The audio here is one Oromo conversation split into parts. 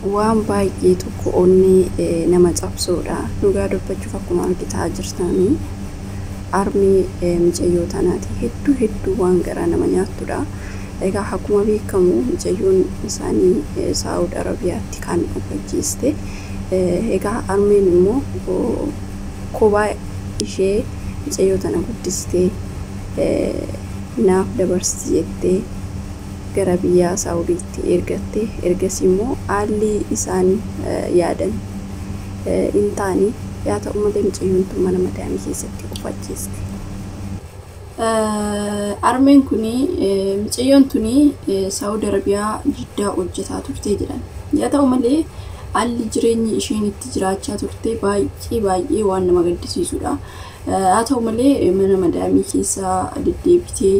Waan baay'ee tokko onnee nama cabsuudha. Dhugaa dubbachuuf akkuma argitaa jirtanii armee mucayyoo tanaati. Hedduu hedduu waan garaa nama nyaattudha. Egaa akkuma beekamu mucayyoon isaanii Saawud Arabiyaatti kan of ajjeeste. Egaa armeen immoo kophaa ishee mucayyoo tana guddistee naaf dabarsi jettee gara biyya Saawudiitti ergatte. Ergasii immoo haalli isaan yaadan hin taane, yaa ta'u malee mucayyoon tun mana madaamii keessatti of ajjeeste. Armeen kuni mucayyoon tuni Saawud Arabiyaa Jiddaa hojjetaa turte jedhan. Yaa ta'u malee haalli jireenyi isheen itti jiraachaa turte baay'ee baay'ee waan nama gaddisiisudha. Haa ta'u malee mana madaamii keessa deddeebitee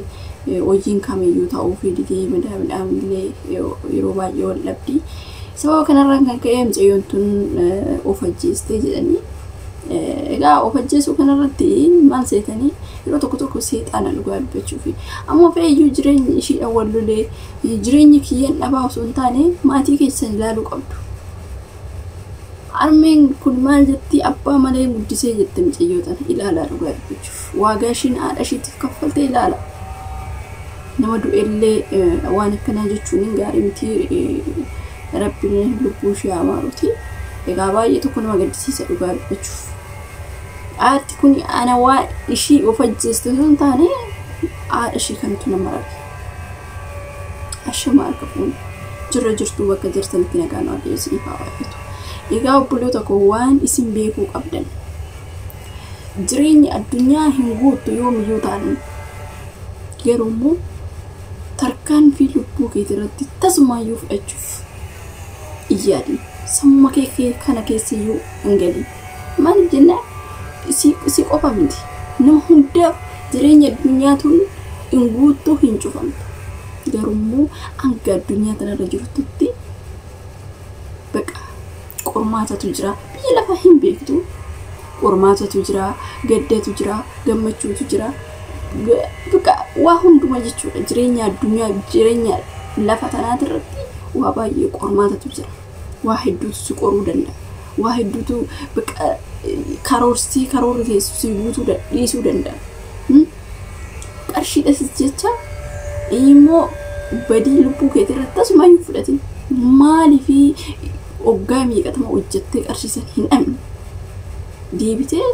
hojiin kamiyyuu ta'uufii didee madaamiidhaan illee yeroo baay'ee wal dhabdi. Sababa kanarraan kan ka'e mucayyoon tun of ajjeeste jedhanii. Egaa of ajjeesuu kanarratti maal seetanii, yeroo tokko tokko seexaana dhugaa dubbachuufi. Amma fe'iyyuu jireenyi ishiidhaan wal lolee jireenyi kiyyaan dhabaa osoo hin taane maatii keessan ilaaluu qabdu. Armeen kun maal jetti, abbaa malee guddisee jette mucayyoo tana ilaalaa dhugaa dubbachuuf. Waagaa ishiin haadha ishiitiif kaffalte ilaala. Nama du'ellee waan akkanaa jechuun hin gaarii miti, Rabbiin lubbuu ishee haa maaruti. Egaa baay'ee tokko nama gaddisiisa dhugaa dubbachuuf. Haati kun ana waa ishii of ajjeeste osoo hin taane haadha ishii kanatu nama rage. Ashama harka fuune. Jirra jirtuu, bakka jirtanitti nagaan Waaqayyo isiniif haa baay'atu. Egaa obboloota koo, waan isin beekuu qabdan, jireenyi addunyaa hin guuttu yoomiyyuu ta'an, garuu immoo tarkaanfii lubbuu keetii irratti tasumaayyuu fudhachuuf hin yaadin. Sammuu kee kana keessa iyyuu hin galin. Maaliif jennaan, si qofa miti. Nama hundaaf jireenya addunyaa tun hin guuttuu, hin cufamtu. Garuu immoo hanga addunyaa kanarra jirtutti baqa qormaatatu jira. Biyya lafaa hin beektu. Qormaatatu jira, gaddatu jira, gammachuutu jira. Baqa waa hunduma jechuudha. Jireenya addunyaa, jireenya lafa tanaati irratti waa baay'ee qormaatatu jira. Waa hedduutu si qoruu danda'a. Waa hedduutu baqa karoorsii karoorri keessu si guutuu dhiisuu danda'a. Qarshiidhas jecha immoo badii lubbuu keetii irratti tasumayyuu fudhatin. Maaliifii hoggaa meeqatama hojjettee qarshii san hin dhabne? Deebitee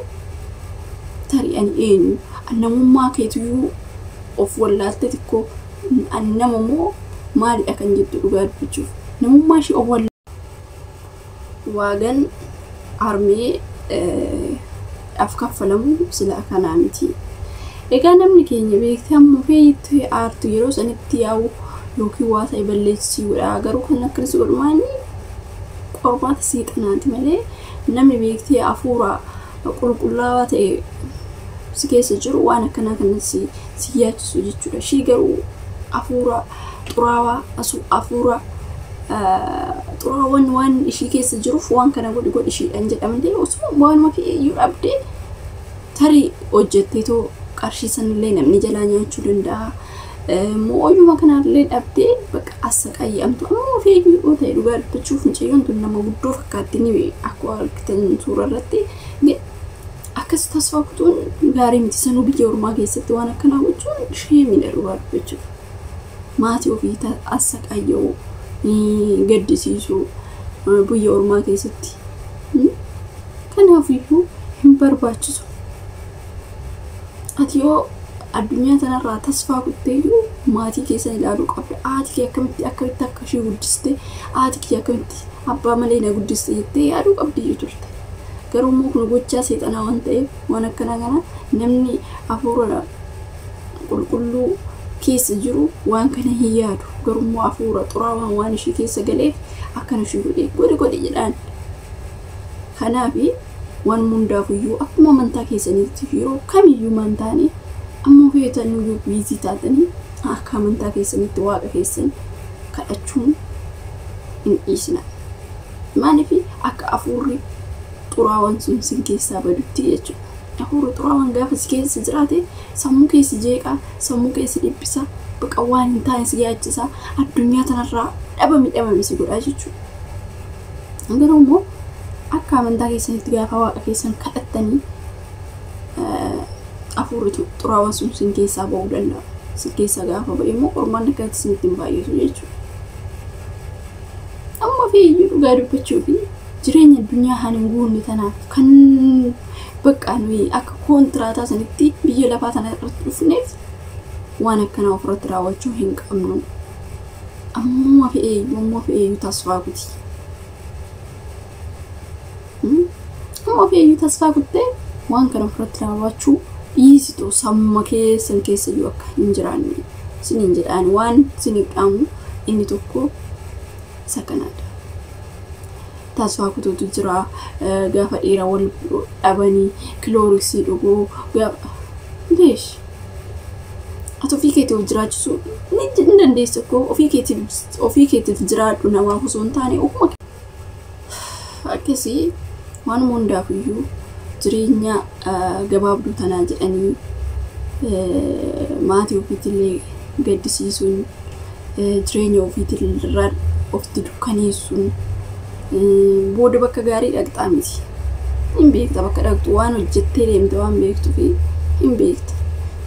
tarii ani eenyu, namummaa keetiyyuu of wallaaltee xiqqoo ani nama moo maalidha kan jettu dhugaa dubbachuuf. Namummaa ishee of wallaalte. Waagan harmee dhaaf kaffalamu sila kanaa miti. Egaa namni keenya beektee amma fe'itti aartu yeroo sanitti yaa'u yookiin waa ta'e balleessii godha. Garuu kan akkanas godhu maali? Qormaata seexanaati malee namni beektee hafuura qulqullaawaa ta'e si keessa jiru waan akkanaa kana si yaachisu jechuudha. Ishii garuu hafuura xuraawaa, hafuura xuraawwan waan ishii keessa jiruuf waan kana godhi godhi ishiidhaan jedha malee osoo waanuma iyyuu dhabdee tarii hojjetteetoo qarshii sanillee namni jalaa nyaachuu danda'a. Moo'oyyuma kanallee dhabdee bakka assaqayyamtu ammoo ofii yoo ta'e dhugaa dubbachuuf mucayyoon tun nama guddoo fakkaatti ni akkuma argitan suura irratti akkas tasfaa kutuun gaarii miti. Sanuu biyya ormaa keessatti waan akkanaa gochuun sheemidha dhugaa dubbachuuf. Maatii ofii assaqayya'uu, gaddisiisuu biyya ormaa keessatti. Kanaafiyyuu hin barbaachisu. Ati yoo addunyaa tanarraa tasfaa kutteeyyuu maatii keessan ilaaluu qabda. Haati kee akkamitti akkamitti akka ishee guddiste, haati kee akkamitti abbaa malee na guddiste jettee yaaduu qabdi turte. Garuu immoo kun gochaa seexanaa waan ta'eef waan akkanaa kana namni hafuura qulqulluu keessa jiru waan kana hin yaadu. Garuu immoo hafuura xuraawaan waan ishee keessa galeef akkana ishee godhe godhe godhe jedhaan. Kanaafi waan hundaafuyyuu akkuma amantaa keessaniitti yeroo kamiyyuu maan taane ammoo feetan iyyuu busy taatanii akka amantaa keessanitti Waaqa keessan kadhachuun hin dhiisina. Maaliif, akka hafuurri xuraawaan sun sin keessaa badutti jechuudha. Hafuurri xuraawaan gaafa si keessa jiraate sammuu keessa jeeqaa, sammuu keessa dhiphisa, baqa waan hin taane si yaachisa, addunyaa tanarraa dhabami dhabami si godhaa jechuudha. Garuu immoo akka amantaa keessanitti gaafa waaqa keessan kadhattanii hafuurri xuraawaan sun sin keessaa ba'uu danda'a. Sin keessaa gaafa ba'e immoo qormaanni akkatti isinitti hin baay'atu jechuudha. Amma fe'iyyuu dhugaa dubbachuu fi jireenya addunyaa kan hin guunne tanaaf kan bakka nuyi akka koontiraataa sanitti biyya lafaa tana irratti dhufneef waan akkanaa ofirratti raawwachuu hin qabnu. Ammuma fe'eeyyuu tasfaa kuti. Amma fe'eeyyuu tasfaa kuttee waan kana ofirratti raawwachuu dhiisitu sammuma keessan keessayyuu akka hin jiraanne siniin jedhaan waan siniif dhaamu inni tokko isa kanaadha. Tasfaa kutuutu jira gaafa dhiira wal dhabanii kilooriksii dhuguu gaafa leesh. Ati ofii keetiif jiraachisuu ni dandeessa koo ofii keetiif jiraadhu namaaf osoo hin taane ofuma akkasii waan hundaafiyyuu jireenya gabaabduu tanaa jedhanii maatii ofiitillee gaddisiisuun jireenya ofiitirraa ofitti dukkaneessuun booda bakka gaarii dhaqxaa miti. Hin beekta bakka dhaqxu waan hojjettee deemte waan beektuu fi hin beekta.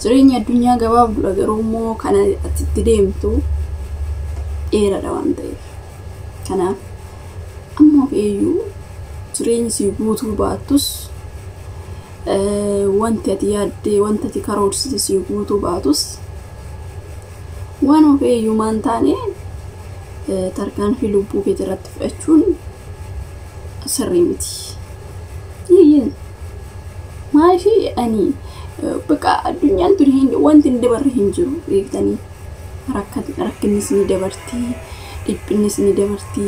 Jireenya addunyaa gabaabduudha garuu immoo kana ati deemtu dheeraadha waan ta'eef. Kanaaf amma fe'iyyuu jireenyi si guutuu baattus wanti ati yaaddee wanti ati karoorsite si guutuu baatus waan fe'iyyuu maan taane tarkaanfii lubbuu keetii irratti fudhachuun sirrii miti. Iyyin maaliif ani bakka addunyaan tun wanti hin dabarre hin jiru beektanii rakkinnis ni dabarti, dhiphinnis ni dabarti,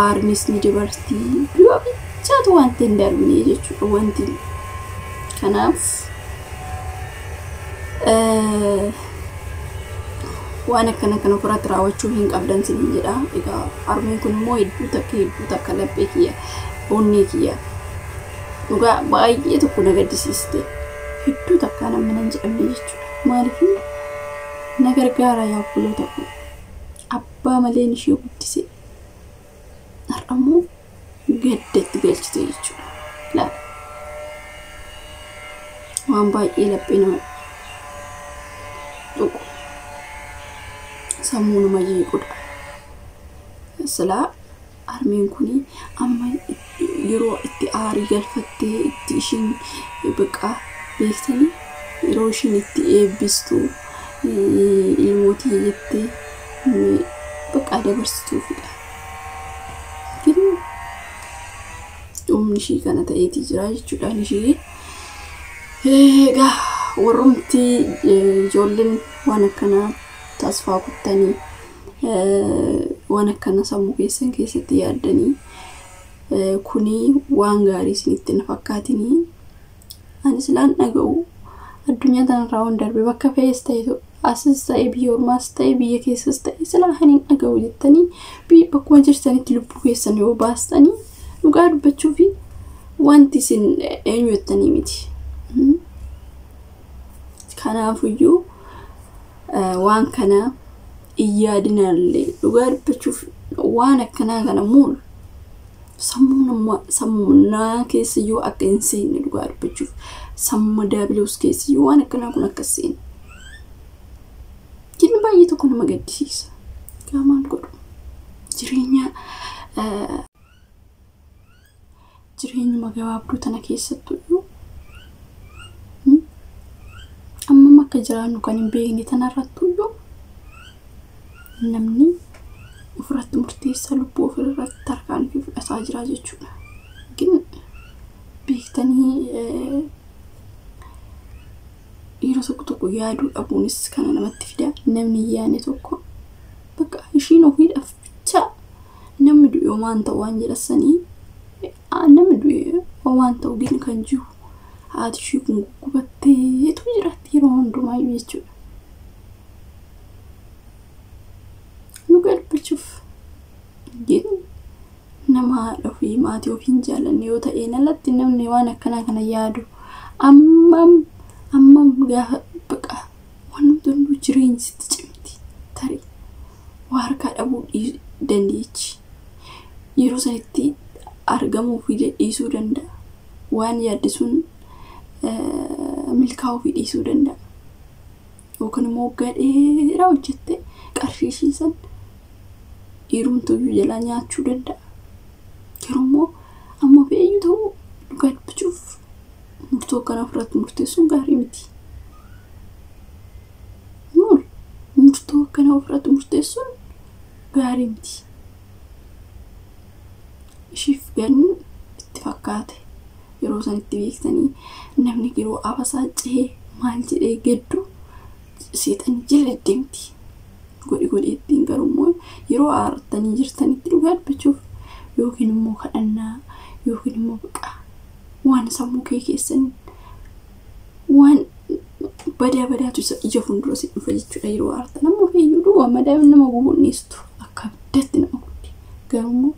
aarnis ni dabarti, du'a bichaatu wanti hin darbine jechuudha wanti. Kanaaf waan akkana kana ofirratti raawwachuu hin qabdan siniin jedha. Egaa harmeen kun immoo hedduu takka laphee kiyya onnee kiyya dhugaa baay'ee tokko na gaddisiiste. Hedduu takka namni nan jedhamne jechuudha. Maaliif na gargaara yaa obboloota koo abbaa maleen ishee guddise har'a immoo gaddatti galchite jechuudha. Laala waan baay'ee laphee nama tuqu sammuu nama jeequdha. Silaa harmeen kun amma yeroo itti aarii galfattee itti ishiin bakka beektanii yeroo ishiin itti eebbistu ilmootii jettee bakka dabarsituufidha. Garuu dhumni ishii kana ta'eetii jira jechuudhaan ishii egaa warrumti ijoolleen waan akkanaa tasfaa kuttanii waan akkana sammuu keessan keessatti yaaddanii kuni waan gaarii isinitti hin fakkaatinii. Ani silaan dhaga'u addunyaa tanarraa waan darbe bakka fe'es ta'e asis ta'e biyya ormaas ta'e biyya keessas ta'e silaa hin dhaga'u jettanii bakkuma jirtanitti lubbuu keessan yoo baastanii dhugaa dubbachuu fi wanti isin eenyu jettanii miti. Kanaafiyyuu waan kana hin yaadinallee dhugaa dubbachuuf waan akkanaa kana muul sammuu naa keessayyuu akka hin seenne dhugaa dubbachuuf sammuu daabiloos keessayyuu waan akkanaa kun akka seenne. Jinni baay'ee tokko nama gaddisiisa. Egaa maal godhu? Jireenyuma gabaabduu tana keessattuyyuu ammam akka jiraannu kan hin beekne tanarrattuyyuu namni ofirratti murteessaa lubbuu ofirratti tarkaanfii fudhataa jira jechuudha. Gin beektanii yeroo tokko tokko yaaduu dhabuunis kana namatti fida. Namni yaadne tokko bakka ishiin ofiidhaaf bicha namni du'e homaan ta'u waan jedhasanii namni du'e homaan ta'u gin kan jiru haati ishii kun guggubatteetu jiraatti yeroo hundumaayyuu jechuudha. Nu galbachuuf gin nama haadha ofii maatii ofii hin jaallanne yoo ta'een alatti namni waan akkanaa kana yaadu ammam gaafa baqa waan hunduu jireenyi sitti cimti tarii waa harkaa dhabuu dandeechi. Yeroo sanitti argamuu fi dhiisuu danda'a. Waan yaadde sun milkaa'uu fi dhiisuu danda'a. Yookaan immoo waggaa dheeraa hojjette qarshii ishii san dhiirumtuyyuu jalaa nyaachuu danda'a. Garuu immoo amma fe'eeyyuu ta'uu dhugaa dubbachuuf murtoo akkanaa ofirratti murteessuun gaarii miti. Murtoo akkanaa ofirratti murteessuun gaarii miti. Ishiif ganni itti fakkaate yeroo san itti beektanii namni yeroo abasaa cehee maal jedhee gaddu seexan jala deddeemti. Godhi godhi ittiin garuu immoo yeroo aartanii jirtanitti dhugaa dubbachuuf yookiin immoo kadhannaa yookiin immoo baqa waan sammuu kee keessan waan badaa badaatu ija fuuldura si dhufa jechuudha yeroo aartan. Amma feeyyuu dhugaa madaa nama gubuun dhiistu akka abiddaatti nama gubdi. Garuu immoo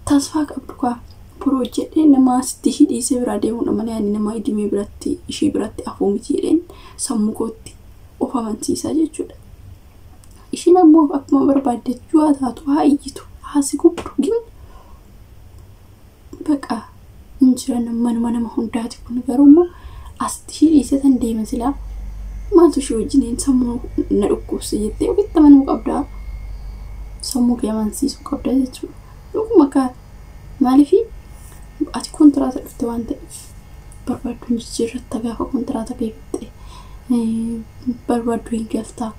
tasfaa qabdu kaa boroo jedhee nama sitti ishii dhiisee biraa deemuudha malee ani nama idimee biratti ishii biratti afuu miti jedheen sammuu kootti of amansiisaa jechuudha. Ishiin ammoo akkuma barbaadde haa taatu haa iyyitu haa si gubdu gin baqa hin jiran manuma nama hundaati kun. Garuu immoo asitti ishii dhiisee tan deema silaa maaltu ishii wajjiniin sammuu na dhukkubse jettee ofitti amanuu qabdaa. Sammuu kee amansiisuu qabdaa jechuudha. Dhuguma kaa maaliifi ati kontiraata dhufte waan ta'eef barbaaddu hin jijjiirratta gaafa kontiraata kee fixxe barbaaddu hin galtaa.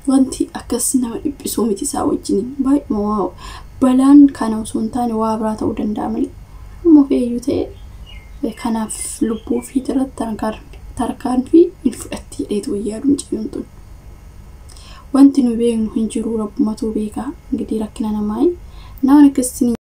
Wanti akkas nama dhiphisuu miti isaa wajjiniin baay'uma waa balaan kana osoo hin taane waa biraa ta'uu danda'a malee amma feeyyuu ta'e kanaaf lubbuu ofii irratti tarkaanfii hin fudhatti jedheetu yaadu mucayyoon tun. Wanti nu beeknu hin jiru rabbumatu beekaa. Ingidihi rakkina namaa namni akkasitti.